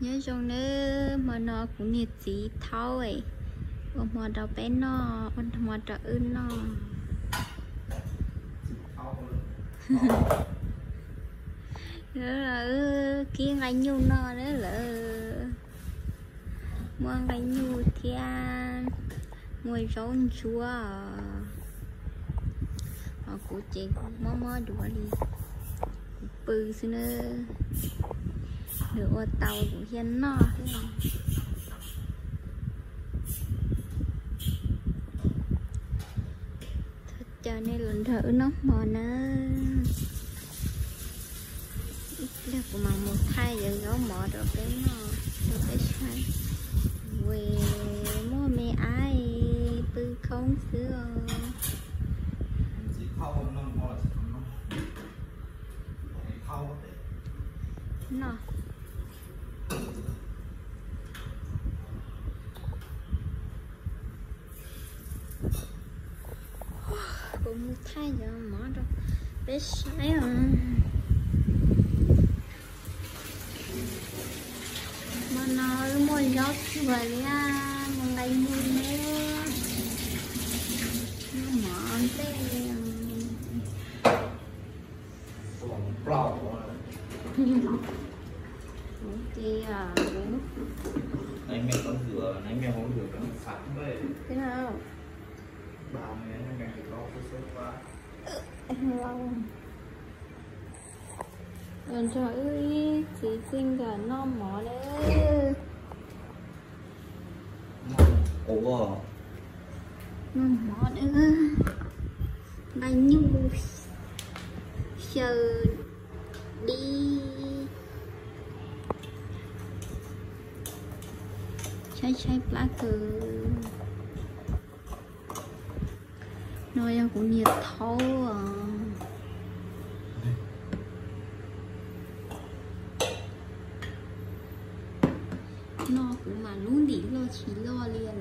Nyob zoo nawb, hmo no kuv niag txiv thaub ua hmo rau peb noj, ua hmo rau wb noj. Wb kib nqaij nyuj noj nawb lawm. Muaj nqaij nyuj thiab muaj zaub ntsuab. Ho kuv ces mob mob duav li, kuv pw xwb nawb. Nws ua tau kuv thiaj noj thiab. Thov caw nej los nrog wb noj hmo nawb. Ib pliag kuv mam mus thaij cov zaub mov rau peb noj, rau peb saib. Ue, muaj me ab pw khoob xwb os. Noj. Kuv mus thaij cov mov rau peb saib os. Hmo no wb muaj zaub tsuag thiab muaj nqaij nyuj thiab, muaj mov nplej. Kuv ces kuv, los nrog wb ib txiv txij nkawm noj mov nawb. Noj mov nawb. Nqaij nyuj, xyaw dib, tshaib tshaib plab kawg. No yog kuv niag thaub os. No kuv mas lub ntim loj tsis loj li os.